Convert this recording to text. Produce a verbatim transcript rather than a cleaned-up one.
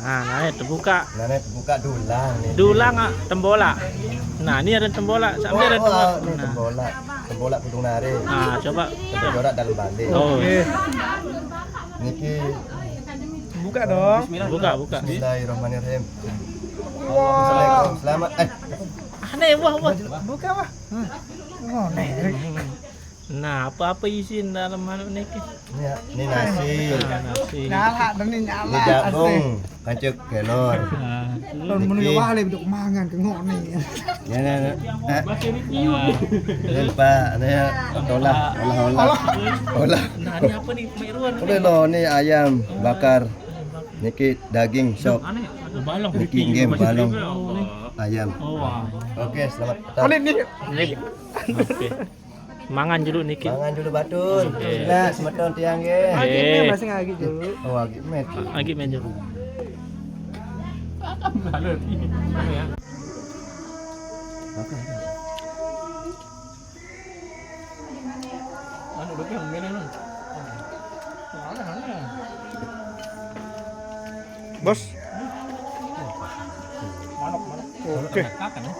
Nah, nah, terbuka. Nah, ini terbuka dulang nih. Dulang, ah, tembolak. Nah, ini ada tembolak. Sampai ada tembolak. Ini tembolak. Tembolak kudung nari. Nah, coba. Tembolak dalam balik. Oh. Niki. Buka dong. Buka, buka. Bismillahirrahmanirrahim. Assalamualaikum. Selamat. Eh. Aneh, wah, wah. Buka, wah. Nah, apa-apa isin dalam manuk niki? Ini, ini nasi. Nah, nasi. Nyala, dan ini nyala. Ini jagung, kancuk kelor. Nah. Lamun menu wale untuk mangan ke ngone. Ya, ya, ya. Eh. Ini, Pak, ini ya, olah, olah, olah. Olah. Nah, ini apa nih, Mak Irwan? Udah loh, ini ayam bakar. Niki daging sop. Aneh, ada balong. Niki game balong. Ayam. Oh, wah. Oke, selamat petang. Ini nih. Oke. Mangan dulu niki. Mangan dulu batur. Oke. Nah, semeton tiang nggih. Agi men masih ngagi dulu. Oh, agi men. Agi men dulu. Makan. Anu, udah kan ngene, Nun. Bos. Manuk, manuk. Oke. Makan, ya?